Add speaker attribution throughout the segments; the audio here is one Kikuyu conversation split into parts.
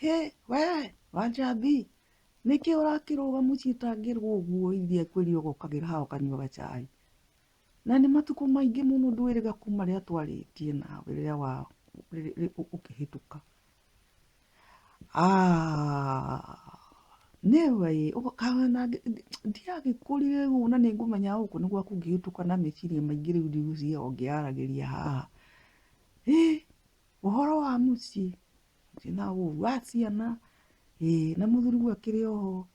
Speaker 1: Hĩ we Wanjambi, nĩkĩ ũrakĩrũga mũciĩ ũtangĩrwo ũguo ithiĩ akwĩrire ũgokagĩra haha ũkanyuaga cai? Na nĩ matukũ maingĩ mũno ndwĩrĩga kuma rĩrĩa twarĩtie nawe rĩrĩa wa ũkĩhĩtũka. Nĩwe ĩ, ndiagĩkũrire ũguo na nĩngũmenya gũkũ nĩ gwaku ngĩhĩtũka na meciria maingĩ rĩu ndigũciria o ngĩyaragĩria haha. Ĩ, ũhoro wa mũciĩ, gũtirĩ na ũru, wa ciana, ĩ, na mũthuriguo akĩrĩ oho,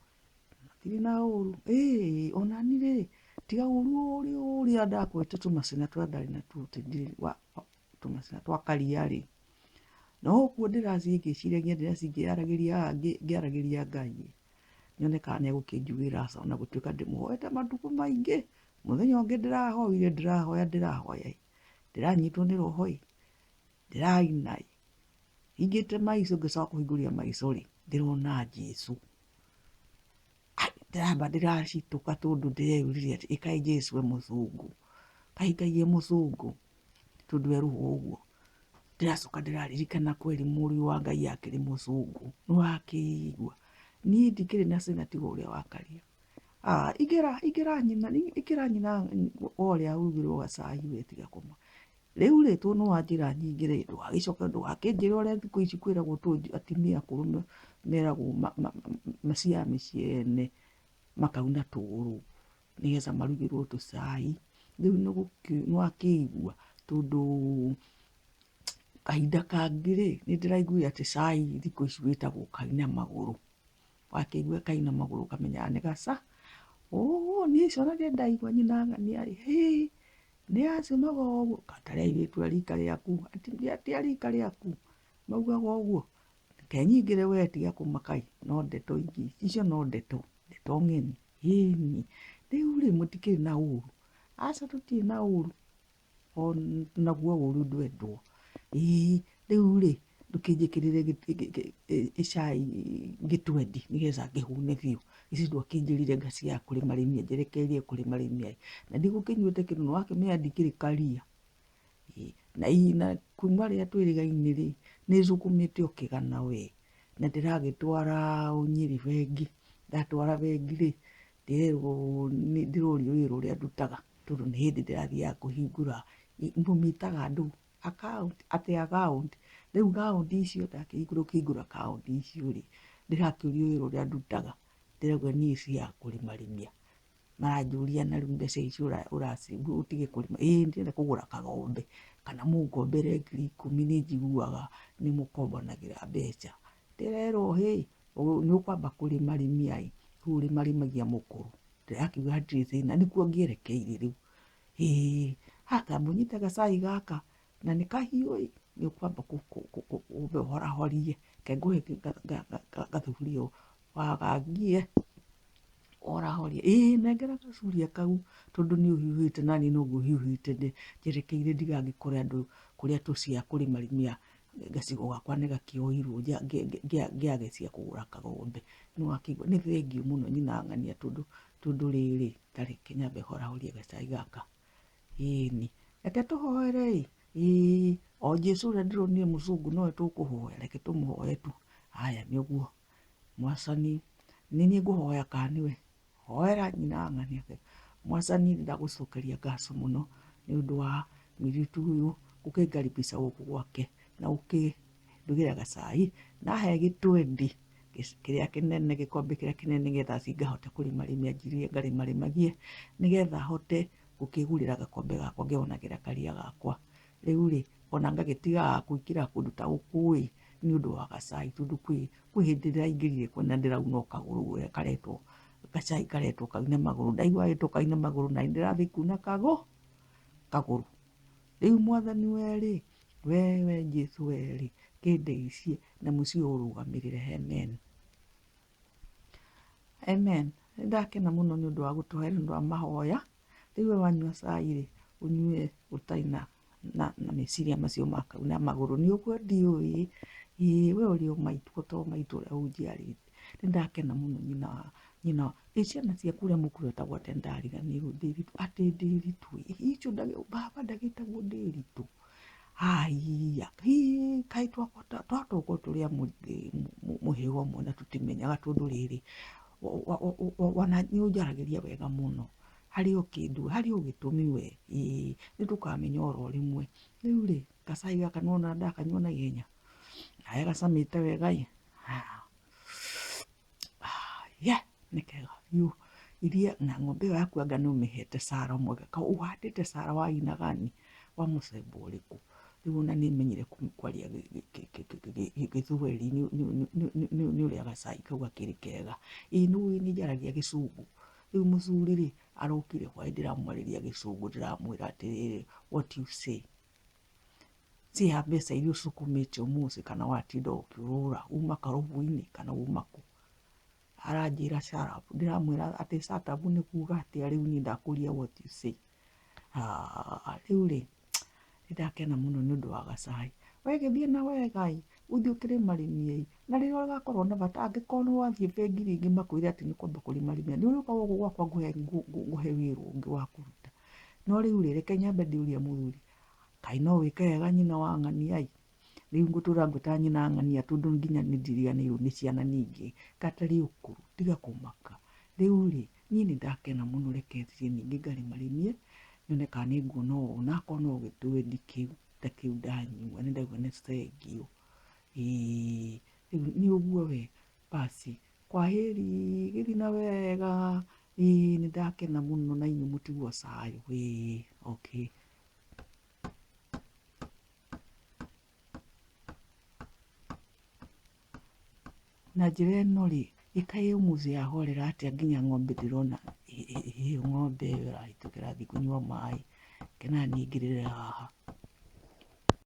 Speaker 1: matirĩ na ũru, ĩ, ona niĩ rĩ, tiga ũru ũrĩa ũrĩa ndakwĩte tũmacĩna tũrĩa ndarĩ natuo tũmacĩna twa karia rĩ, no ũguo ndĩrathiĩ ngĩciragia ndĩrathiĩ ngĩyaragĩria haha ngĩaragĩria Ngai ĩ, nyone kana nĩ egũkĩnjiguĩra tha ona gũtuĩka ndĩmũhoete matukũ maingĩ, mũthenya ũngĩ ndĩrahoire ndĩrahoya ndĩrahoya ĩ, ndĩranyitwo nĩ roho ĩ, ndĩraina ĩ, hingĩte maico ngĩcoka kũhingũria maico rĩ, ndĩrona Jesũ. Ndĩramba ndĩracitũka tondũ ndĩreyũririe atĩ ĩ kaĩ Jesũ e mũcũngũ, kaĩ Ngai e mũcũngũ tondũ erũga ũguo. Ndĩracoka ndĩraririkana kweri mũriũ wa Ngai akĩrĩ mũcũngũ, nĩwakĩigua? Niĩ ndikĩrĩ na cĩna tiga ũrĩa wa karia. Ingĩra ingĩra nyina ingĩra nyina wa ũrĩa ũrugĩrwo gacai we tiga kũma. Rĩu rĩ tondũ nĩ wanjĩra nyingĩ rĩ, ndũgagĩcoke ndũgakĩnjĩre ũrĩa thikũ ici kwĩragwo atumia akũrũ meragwo maciaga mĩciĩ ene makauna tũgũrũ nĩgetha marugĩrwo tũcai. Rĩu nĩwakĩigua tondũ kahinda kangĩ rĩ, nĩndĩraiguire atĩ cai thikũ ici wĩtagwo kaina magũrũ. Wakĩigua kaina magũrũ ũkamenyaga nĩ gaca. Ũũ niĩ icio ona ndirĩ ndaigua nyina ang'ania ĩ, hĩ nĩ acio maugaga ũguo, tarĩ airĩtu a rika rĩaku, ti a rika rĩaku maugaga ũguo. Reke nyingĩre we tiga kũmaka ĩ, no ndeto ingĩ, icio no ndeto, ndeto ng'eni, ĩni. Rĩu rĩ mũtikĩrĩ na ũru? Aca tũtirĩ na ũru. Naguo ũru ndwendwo. Ĩĩ rĩu rĩ, ndũkĩnjĩkĩrĩre cai gĩtwendi nĩgetha ngĩhũne biũ. Ici ndwakĩnjĩrire ngaciaga kũrĩmarĩmia njerekeire kũrĩmarĩmia ĩ, na ndigũkĩnyuĩte kĩndũ nĩwakĩmenya ndikĩrĩ karia. Na kuma rĩrĩa twĩrĩgaine rĩ, nĩthũkũmĩte o kĩgana we, na ndĩragĩtwara Nyĩrĩ bengi, ndatwara bengi rĩ, ndĩrerwo ndĩrorio wĩra ũrĩa ndutaga. Tondũ nĩ hĩndĩ ndĩrathiaga kũhingũra, mũmĩtaga ndũ? Account, atĩ account. Rĩu account icio ndakĩhingũra kũhingũra account icio rĩ, ndĩrakĩũrio wĩra ũrĩa ndutaga, ndĩrauga niĩ thiaga kũrĩmarĩmia. Maranjũria na rĩu mbeca icio ũtige kũrĩma, ĩĩ ndĩrenda kũgũra kagombe, kana mũngombere 10,000 nĩ njiguaga nĩ mũkombanagĩra mbeca. Ndĩrerwo hĩ, nĩ ũkwamba kũrĩmarĩmia ĩ, rĩu ũrĩmarĩmagia mũkũrũ. Ndĩrakiuga hatirĩ thĩna nĩkuo ngĩerekeire rĩu. Ĩĩ ha ta amba ũnyite gacai gaka na nĩ kahiũ ĩ, nĩ ũkwamba ũmbe ũhorahorie, reke ngũhe gathuburia ũũ wagangie ũhorahorie. Ĩĩ nengera gacuria kau tondũ nĩ ũhiũhĩte naniĩ noguo hiũhĩte njerekeire ndigagĩkore andũ kũrĩa tũciaga kũrĩmarĩmia gacigo gakwa nĩ gakĩoirwo ngĩage cia kũgũra kagombe. Nĩ wakĩigua nĩ thengiũ mũno nyina ng'ania tondũ tondũ rĩrĩ, ta reke nyambe horahorie gacai gaka. Ĩni, reke tũhoere ĩ, ĩĩ o Jesũ ũrĩa ndĩronire mũcũngũ nowe tũkũhoya, reke tũmũhoe tu. Haya nĩ ũguo, Mwathani nĩ niĩ ngũhoya kana nĩwe? Hoera nyina ng'ania Mwathani nĩ ndagũcokeria ngatho mũno nĩ ũndũ wa mũirĩtu ũyũ gũkĩngaribisha gũkũ gwake na gũkĩndugĩra gacai na ahe gĩtwendi kĩrĩa kĩnene gĩkombe kĩrĩa kĩnene nĩgetha thiĩ ngahote kũrĩmarĩmia njirie ngarĩmarĩmagie nĩgetha hote gũkĩgũrĩra gakombe gakwa ngĩonagĩra karia gakwa. Rĩu rĩ, ona ngagĩtigaga kũingĩra kũndũ ta gũkũ ĩ, nĩ ũndũ wa gacai tondũ kwĩ kwĩ hĩndĩ ndĩraingĩrire kuo na ndĩrauna o kagũrũ ũrĩa karetwo gacai karetwo kaune magũrũ, ndaigua getwo kaune magũrũ na nĩ ndĩrathiĩ kuna kagũrũ. Rĩu mwathani we rĩ, we we Jesũ we rĩ, kĩndeithie na mũciĩ ũyũ ũrũgamĩrĩre. Amen. Amen. Nĩ ndakena mũno nĩ ũndũ wa gũtũhe nĩ ũndũ wa mahoya. Rĩu we wanyua cai rĩ, ũnyue ũtarĩ na na na meciria macio ma kauna magũrũ. Nĩ ũguo ndiũĩ, ĩĩ we ũrĩ o maitũ to maitũ ũrĩa ũnjiarĩte. Nĩ ndakena mũno nyina wa nyina wa, ĩ ciana ciaku ũrĩa mũkũrũ etagwo atĩa nĩ ndariganĩrwo Ndĩritũ, atĩ Ndĩritũ ĩ, icio baba ndagĩtagwo Ndĩritũ. Haiya, hĩ kaĩ twahota gũkorwo tũrĩ a mũhĩrĩga ũmwe na tũtimenyaga tondũ rĩrĩ, ona nĩ ũnjaragĩria wega mũno. Harĩ o kĩndũ, harĩ o gĩtũmi we, ĩĩ nĩ tũkamenya oro rĩmwe. Rĩu rĩ, gacai gaka nĩ wona ndakanyua na ihenya? Nawe gacamĩte wega ĩ. Ye nĩ kega biũ. Iria na ng'ombe ĩyo yaku anga nĩ ũmĩhete cara mwega, ũhandĩte cara wa aina gani? Wa mũcemba ũrĩkũ? Rĩu ona nĩ menyire kwaria gĩthweri nĩ ũrĩa gacai kau gakĩrĩ kega. Ĩĩ nĩ ũĩ nĩ njaragia gĩcũngũ? Rĩu mũcuri rĩ, arokire hwaĩ ndĩramwarĩria gĩcũngũ ndĩramwĩra atĩrĩrĩ, what you say? Ciha mbeca iria ũcukumĩte ũmũthĩ kana watinda ũkĩũrũra uma karobu-inĩ kana uma kũ? Aranjĩra shut up, ndĩramwĩra atĩ shut up nĩ kuga atĩa rĩu niĩ ndakũria what you say? Rĩu rĩ, nĩ ndakena mũno nĩ ũndũ wa gacai. We gĩthiĩ na wega ĩ, ũthiĩ ũkĩrĩmarĩmie ĩ, na rĩrĩa ũgakorwo na bata angĩkorwo nĩ wathiĩ bengi rĩngĩ makwĩre atĩ nĩ ũkwamba kũrĩmarĩmia, nĩ ũrĩũka gũkũ gwakwa ngũhe wĩra ũngĩ wa kũruta. No rĩu rĩ, reke nyambe ndĩũrie mũthuri, kaĩ no wĩke wega nyina wa ng'ania ĩ, rĩu ngũtũra ngwĩtaga nyina wa ng'ania tondũ nginya nĩ ndiriganĩirwo nĩ ciana ningĩ, gatarĩ ũkũrũ tiga kũmaka. Rĩu rĩ, niĩ nĩ ndakena mũno reke thiĩ ningĩ ngarĩmarĩmie, nyone kana nĩ nguona ũũ, na akorwo no gĩtwendi kĩu ta kĩu ndanyua nĩ ndaigua nĩ thengiũ. Ĩĩ rĩu nĩ ũguo we, basi kwaheri gĩthiĩ na wega, ĩĩ nĩ ndakena mũno na inyuĩ mũtigwo cayũ, ĩĩ okay. Na njĩra ĩno rĩ, ĩ kaĩ ũmũthĩ yahorera atĩa nginya ng'ombe ndĩrona ĩyo ng'ombe ĩyo ĩrahĩtũka ĩrathiĩ kũnyua maĩ, reke naniĩ ngĩrĩre haha.